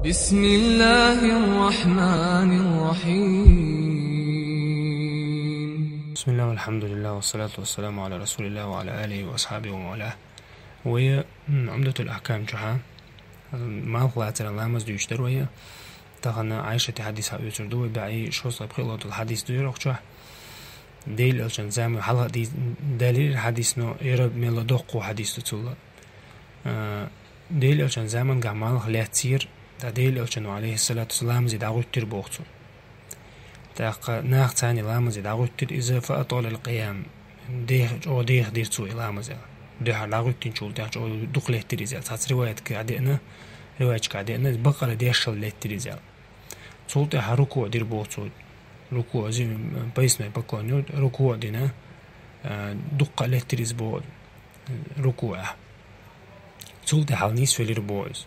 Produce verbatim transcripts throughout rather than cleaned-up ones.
بسم الله الرحمن الرحيم. بسم الله والحمد لله والصلاة والسلام على رسول الله وعلى آله وأصحابه ومن والاه. Вай, м, Умдатул Ахкам чухьа, м, малх лацара ламаз дуьйцуш дар вай. Тахан Ӏайшата хьадис хьаоьцур ду вай, баьӀий шовзткъе пхиъ долу хьадис ду яра охчохь. Делан Элчан заман хьалха ди-, далийра хьадис, но яра мелла доккха хьадис ду цул. А, Делан Элчан замангахь малх лаьццера, ткъа Делан Элчано, алейхиссалату вассалам, ламазе дӀагӀуьттира боху цо. ТӀаккха нах царна ламазе дӀагӀуьттира иза, фа аталал къиям. Деха, чӀогӀа деха дира цо и ламаз аьлла. Дуьххьара дӀагӀуьттинчул тӀаьхьа чӀогӀа дукха леттира иза аьлла. Цхьацца риваятка деана, риваятчика деана, бакъара дешшал леттира иза аьлла. Цул тӀаьхьа рукуъ дира боху цо. Рукуъ, зи-, поясной поклон ю, рукуъ дина, а, дуккха леттира иза боху рукуъехь. Цул тӀаьхьа хьалнисвелира боху иза.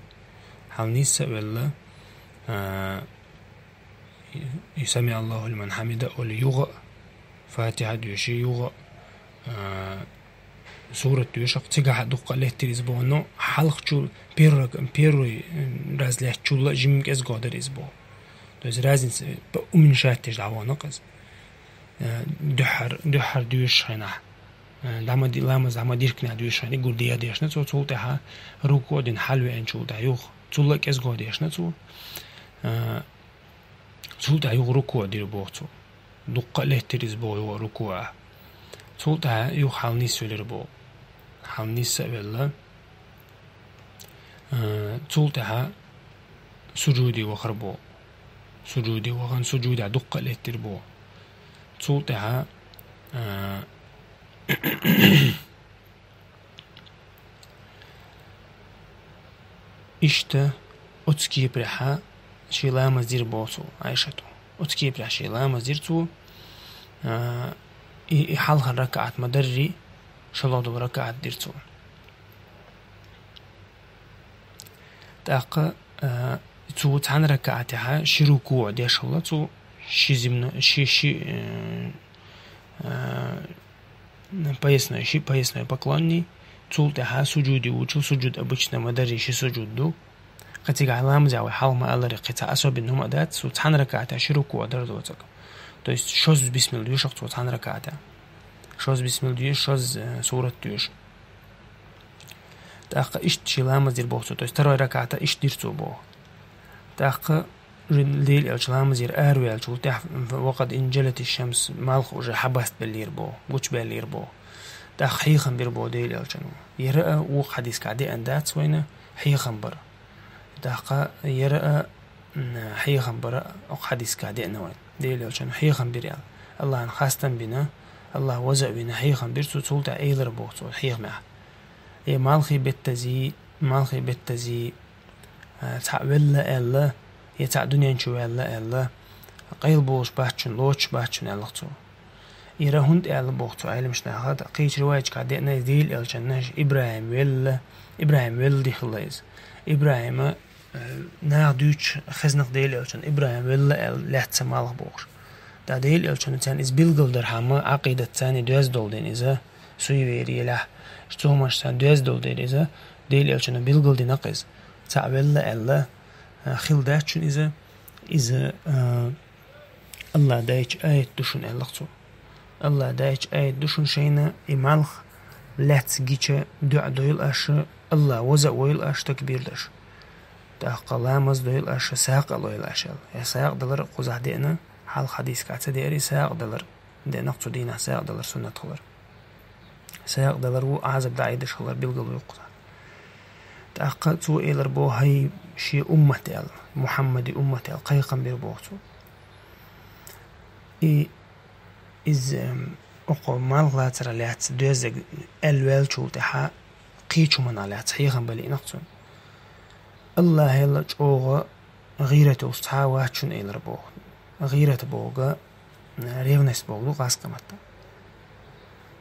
Хьалнисса а велла, а, и «Сами Аллаху лиман хьамида» олу юха а, Фатихьа доьший юха а, а, сурат доьшуш, цигахь а дуккха леттира иза боху, но хьалхачул первый, первый, м, раз лаьттачул а жимма кӀезиг дара иза боху. То есть разница, э, по уменьшать деш дӀавахана иза. Э, дуьххьар-, дуьххьара доьшучу хенахь, э, дӀа ма ди-, ламаз дӀа ма диркинехь доьшучу хенахь, и гур деха дешна цо, цул тӀаьхьа рукуъ дина хьалавеанчул тӀаьхьа юха, цул а кӀезиг дешна цо. Э, Цул тӀаьхьа юха рукуъ дира боху цо. Дуккха а леттира иза боху юха рукуъехь. Цул тӀаьхьа юха хьалнисвелира боху. Хьалнисса а велла, а, цул тӀаьхьа сужуде вахара боху. Сужуде вахана, сужудехь дуккха а леттира боху. Цул тӀаьхьа, а, Иштта оцу кепарехьа шен ламаз дира боху цо, Ӏайшата. Оцу кепарехьа шен ламаз дира цо, а, и, и хьалхара ракаӀат ма-дарра, шолгӀа долу ракаӀат дира цо. ТӀаккха, а, цо цхьана ракаӀатехьа ши рукуъ деш хилла цо, ши земно-, ши, ши, э, а, поясной, ши поясной поклонный, цул тӀаьхьа сужуде вучу, сужуд обычно ма-дарра ши сужуд ду. Кхин цигахь ламазехь вай хьалха ма-аллара, кхин цхьа особенно хӀума а дац, цо цхьана ракаӀатехь ши рукуъ дара доцург. То есть шозза бисмилла доьшу-кх цо цхьана ракаӀатехь. Шозза бисмилла доьшу, шозза, э, сурат доьшу. ТӀаккха иштта шен ламаз дира боху цо, то есть второй ракаӀата иштта дира цо боху. ТӀаккха Делан Элча ламазера араваьллачул тӀаьхьа, «Ва къад инжалати шамс», малх уже хьабастабеллера боху, гучубаьллера боху. ТӀаккха хьехам бира боху Делан Элчано. Яра а вукху хьадискахь деана дац вайна хьехам бар. ТӀаккха яра а, м, хьехам бар а вукху хьадискахь деана вайна. Делан Элчано хьехам бира аьлла. Аллахьан хастам бина, Аллахь ваза а вина, хьехам бира цо, цул тӀаьхьа элира боху цо хьехамехь: «Э, малхий беттазий, малхий беттазий, а, цхьаъ велла аьлла, я цхьаъ дуьнен чу ваьлла аьлла, къайла болуш бац шуна, лоцуш бац шуна», аьлла-кх цо. Яра хӀунда аьлла боху цо Ӏеламнаха, кхечу риваятчикахь деана иза, Делан Элчанна ИбрахӀим велла, ИбрахӀим велла ди хилла иза. ИбрахӀима, э, наха дуьйцуш хезна-кх Делан Элчанна, ИбрахӀим велла аьлла лаьцна малх бохуш. ТӀаккха Делан Элчано царна иза билгалдархьама, Ӏакъидатца царна доьзна долу дина иза, суевериелехь, цомаш царна доьзна долу дина иза, Делан Элчано билгалдина-кх иза. Цхьаъ велла аьлла, а, хила дац шуна иза, иза, а, Аллахь дайчу аят ду шуна аьлла-кх цо. Аллахь дайчу аят ду шуна шайна, и малх лаьцна гича дуьа дойла аша, Аллахь ваза а войла аша такбир даш. ТӀаккха ламаз дойла аша, сагӀа а лойла аша аьлла. Я сагӀа далар кхузахь деана, хьалха хьадискахь ца деара и сагӀа далар. Деана-кх цу дийнахь сагӀа далар суннат хилар. СагӀа далар ву Ӏазап дӀаайдаш хилар билгал ву кхузахь. ТӀаккха цо элар боху, хӀай шен уммат аьлла, Мухьаммади уммат аьлла, кхайкхам бира боху цо. И иза, м, окхо малх лацара лаьцна доьззаг аьлла ваьллачул тӀаьхьа кхечу хӀуманах лаьцна хьехам бан лиъна-кх цунна. Аллахьел чӀогӀа гӀийрат йолуш цхьа а вац шуна элар боху. ГӀийрат бохург, ревность бохург ду гӀазкхийн маттахь.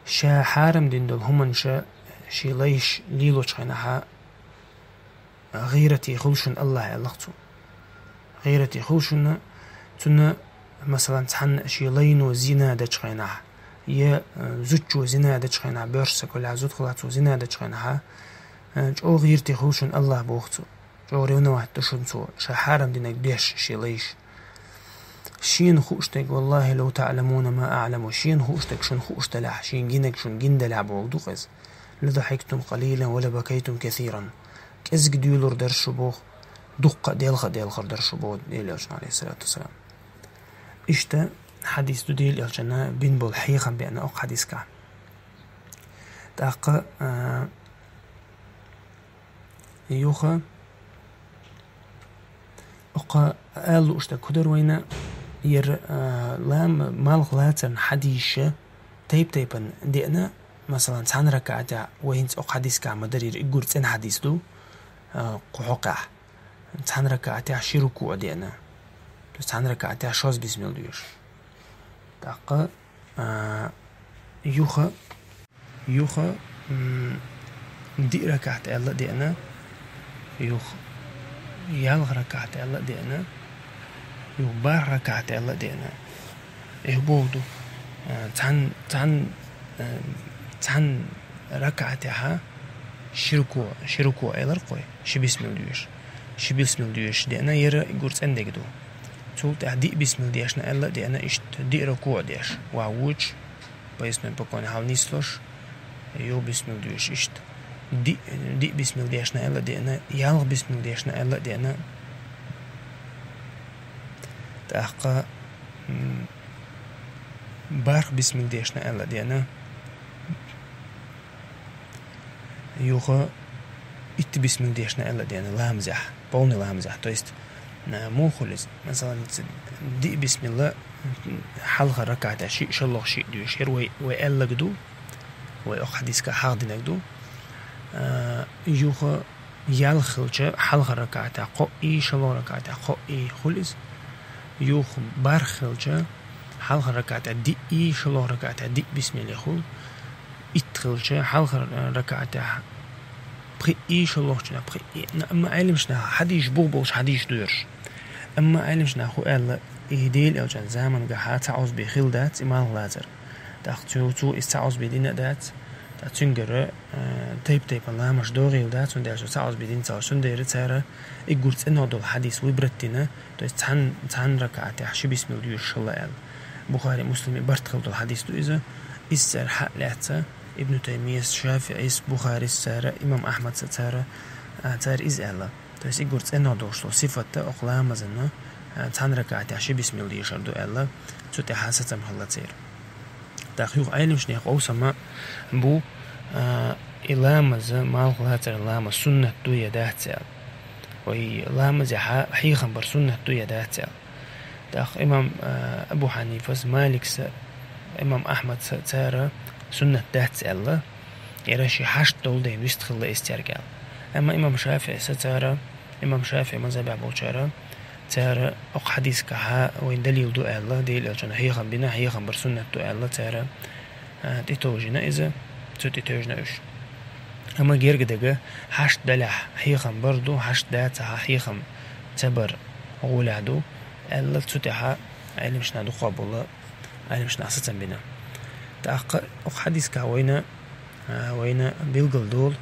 Ша хьарам дина долу хӀуманаш шен лайш лелочу хенахьа, гӀийрате хуьлу шуна Аллахь аьлла-кх цо. ГӀийрате хуьлу шуна, цунна, масалан, цхьанна шен лайно зина дечу хенахь, я, э, зудчо зина дечу хенахь, боьрша ца кхуьллехь, зуда хилахь, цо зина дечу хенахьа, э, чӀогӀа гӀийрате хуьлу шуна Аллахь боху цо. Чо ревновать ду шуна цо, ша хьарам динарг деш шен лайш. Шена хууш дерг, والله لو تعلمون ما أعلم, шена хууш дерг шуна хууш далахь, шена гинарг шуна гина далахь бохург ду-кх иза. لضحكتم قليلا ولبكيتم كثيرا. КӀезига дуьйлур дара шу боху, дуккха а делха а делхур дара шу боху Делан Элчано, عليه الصلاة والسلام. Иштта хьадис ду Делан Элчано бина болу хьехам беана окху хьадисехь. ТӀаккха, а, юха, окху ала лууш дерг хӀун дара вайна, яра, а, лама, малх лацарна хьадисаш тайп-тайпана деана, масалан, цхьана ракаӀатехь, вай хӀинца окху хьадисехь ма-дарра, яра уггар цӀена хьадис ду, а, кху хьокъехь. Цхьана ракаӀатехь ши рукуӀ деана. То есть цхьана ракаӀатехь шозза бисмилла доьшу. ТӀаккха, а, юха, юха, м, диъ ракаӀат аьлла а деана, юха ялх ракаӀат аьлла а деана, юха барх ракаӀат аьлла а деана. Э, боху ду, а, цхьана, цхьана, а, цхьана ракаӀатехьа ши рукуӀ, ши рукуӀ элира-кх вай, ши бисмилла доьшу. Ши бисмилла доьшу деана, яра уггар цӀена дерг ду. Цул тӀаьхьа диъ бисмилла дешна аьлла а деана, иштта диъ рукуӀ деш, ван вочу, поясной поклоне хьал нислуш, юха бисмилла доьшу, иштта. Диъ, диъ бисмилла дешна аьлла а деана, ялх бисмилла дешна аьлла а деана. ТӀаккха, м, барх бисмилла дешна аьлла а деана. Юха итт бисмилла дешна аьлла а деана ламазехь, полный ламазехь. То есть, а, муха хуьлу иза? Масалан, ц-, диъ бисмилла хьалхара ракаӀатехь шиъ, шолгӀа шиъ доьшу. ХӀара вай, вай аьлларг ду, вай окху хьадисехь хьахдинарг ду. А, юха ялх хилча, хьалхара ракаӀатехь кхоъ и, шолгӀа ракаӀатехь кхоъ и хуьлу иза. Юха барх хилча, хьалхара ракаӀатехь диъ и, шолгӀа ракаӀатехь диъ бисмилла хуьлу. Итт хилча, хьалхара ракаӀатехь пхиъ и, шолгӀачунна пхиъ и. Амма Ӏеламнаха хьадисаш бух болуш хьадисаш ду ерш. Амма Ӏеламнаха хӀун аьлла, и Делан Элчан заманахь цхьа Ӏузби хилла дац и малх лацар. ТӀаккха цо, цо иза цхьа Ӏузби дина а дац, ткъа цуьнгара, а, тайп-тайпана ламазаш догӀийла дац, хӀунда аьлча цхьа Ӏузби дина ца хилча. Цундела цара уггар цӀена долу хьадис выбрать дина, то есть цхьана, цхьана ракаӀатехь ши бисмилла доьшуш хилла аьлла. Бухари, Муслиме барт хилла долу хьадис ду иза. Иза цара хьа а лаьцна, Ибну Таймийяс, ШафиӀис, Бухарис цара, имам Ахьмадс цара, а, цара иза аьлла. То есть уггар цӀена долуш долу сифат окху ламазан, а, цхьана ракаӀатехь ши бисмилла дешар ду аьлла, цу тӀехь сацам хилла церан. ТӀаккха юха Ӏеламнехан къовсам бу, а, и ламаз, малх лацар ламаз суннат ду я дац аьлла. Вай ламазехь хьехам бар суннат ду я дац аьлла. ТӀаккха имам, а, Абу Хьанифас, Маликса, имам Ахьмадса цара суннат дац аьлла, яра ши хьашт долу дела вист хилла иза цаьрга аьлла. Амма имам ШафиӀиса цара, имам ШафиӀи мазхабехь болчара, цара окху хьадисехь вайн далил ду аьлла, Делан Элчано хьехам бина, хьехам бар суннат ду аьлла, цара, а, тӀетовжийна иза, цу тӀетевжина уьш. Амма герга дерг хьашт далахь хьехам бар ду, хьашт дацахь хьехам ца бар гӀолехь ду аьлла, цу тӀехь Ӏеламнаха дукхахболу Ӏеламнаха сацам бина. ТӀаккха окху хьадисехь вайна, а, вайна билгал долу,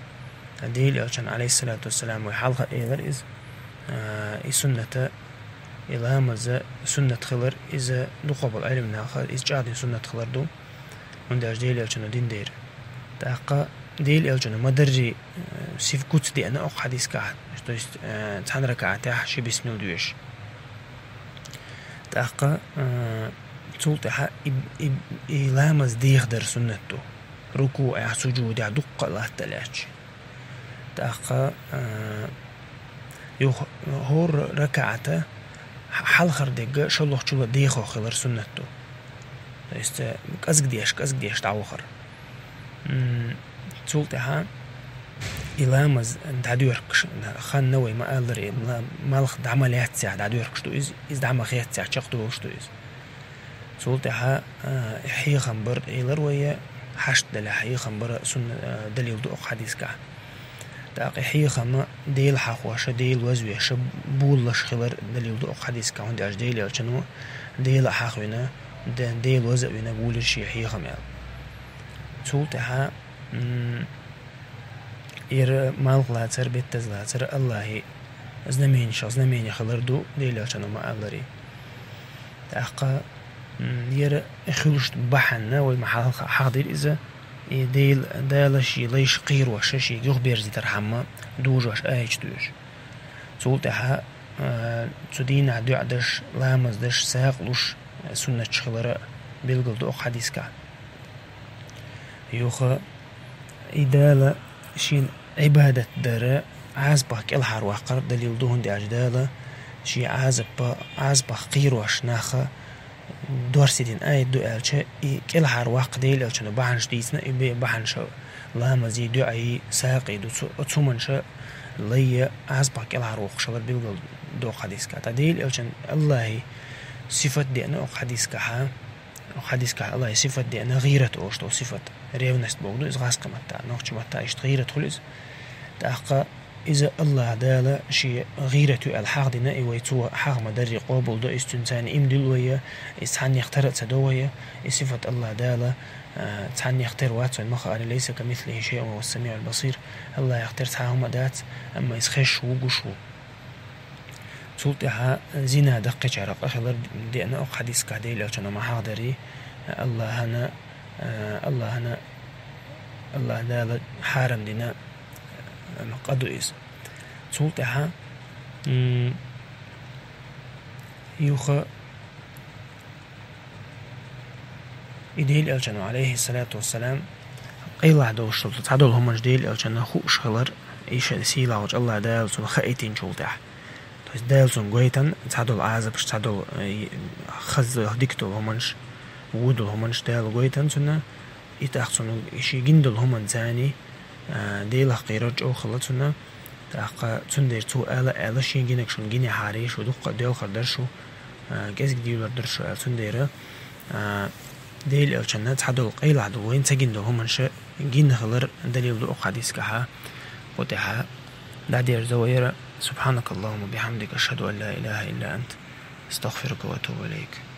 Делан Элчано, Ӏалайхиссалату вассалам, вай хьалха элира иза, а, и сунната, и ламаза суннат хилар, иза дукхахболу Ӏеламнаха, иза чӀагӀдина суннат хилар ду, хӀунда аьлча Делан Элчано дина дера. ТӀаккха Делан Элчано ма-дарра, а, сифат куц деана окху хьадисехь, то есть, а, цхьана ракаӀатехь ши бисмилла доьшу. ТӀаккха, а, цул тӀаьхьа и, и, и ламаз дехадар суннат ду. РукуӀехь, сужудехь дуккха а латта лаьтташ. ТӀаккха, а, юха хӀора ракаӀата хьалхара дерг шолгӀачул дехо хилар суннат ду. То есть, а, кӀезиг деш, кӀезиг деш дӀавахар. М, цул тӀаьхьа и ламаз дӀадоьркуш, ханна вай ма-аллара, и ла-, малх дӀа ма лаьццехь дӀадоьркуш ду иза, иза дӀа ма хеццехь чекхдолуш ду иза. Цул тӀаьхьа, а, хьехам бар элира вай, хьашт далахь хьехам бар сунна, а, далил ду окху хьадисехь. ТӀаккха и хьехам Дела хьахош, Дела вазвеш, болалуш хилар далил ду окху хьадисехь, хӀунда аьлча Делан Элчано Дела хьахвина, Де-, Дела ваза а вина, болийра шен хьехам аьлла. Цул тӀаьхьа, м, яра малх лацар, беттаза лацар Аллахье Знаменеш, знамени хилар ду Делан Элчано ма аллара. ТӀаккха, м, яра хуьлуш бахьана вай ма хьал-, хьахдира иза, и Дел-, Дала ший лайш кхерош, шийга юхаберзийтархьама дужош аяташ ду уж. Цул тӀаьхьа, а, цу дийнахьа дуӀа деш, ламаз деш, сагӀа луш, суннаташ хилара билгал ду оха хьадисгахь. Юха и Дала шийна Ӏибадат дара Ӏазапах кӀелхьарваккхар далил ду, хӀунда аьлча Дала ший Ӏазапа-, Ӏазапах кхерош наха дорс дина аят ду аьлча, и кӀелхьарваккха Делан Элчано бахьанаш дийцина, и бе-, бахьанаш ламази, дуӀаи, сагӀи ду, цу, цу хӀуманаш лайя Ӏазапах кӀелхьарвоккхуш хилар билгал ду оха хьадисгахь. ТӀаккха Делан Элчан Аллахьа сифат деана оха хьадисгахьа, хьадисгахь Аллахьа сифат деана, гӀийрат олуш долу сифат. Ревность боху ду иза гӀазкхи матта, нохчи матта иштта гӀийрат хуьлу иза. ТӀаккха иза Аллахь Дала шен гӀийрат ю аьлла хьахдина, и вай цо хьахма дарри къобал до, иза цуьнан царна иман дилла вайя, иза цхьаннех тера а ца до вайя, и сифат Аллахь Дала, а, цхьаннех тера вац вайн ма хаара, «Лайса камислихи шайъун ва хува ссамиъул басир». Аллахьех тера цхьа хӀума а дац, амма иза хезаш ву, гуш ву. Цул тӀаьхьа зина даккхийчарах къа хилар деана оха хьадисгахь Делан Элчано ма хьахдарий, Аллахьана, а, Аллахьана, Аллахь Дала хьарам дина, а, къа ду иза. Цул тӀаьхьа, м, юха И Делан Элчано, алейхиссалату вассалам, къайлахь долуш долу цхьадолу хӀуманаш Делан Элчанна хууш хилар, и шен сийлахьчу Аллахь Дала цунна хаийтинчул тӀаьхьа. То есть Дала цунна гойтан цхьадолу Ӏазапаш, цхьадолу, э, хаза дика долу хӀуманаш, вон долу хӀуманаш Дала гойтан цунна, и тӀаккха цунна шен гина долу хӀуманца, а, Делах кхерар чӀогӀа хилла цунна. ТӀаккха цундела цо ала аьлла, шен гинарг шуна гинехьара, шу дуккха а доьлхур дара шу, а, кӀезиг дуьйлур дара шу аьлла. Цундела, а, Делан Элчанна цхьадолу къайлахь долу, вайна ца гина долу хӀуманаш гина хилар далил ду оха хьадисгахьа. Кху тӀаьхьа дӀадерзо вайра. سبحانك اللهم وبحمدك، أشهد أن لا إله إلا أنت، أستغفرك وأتوب إليك.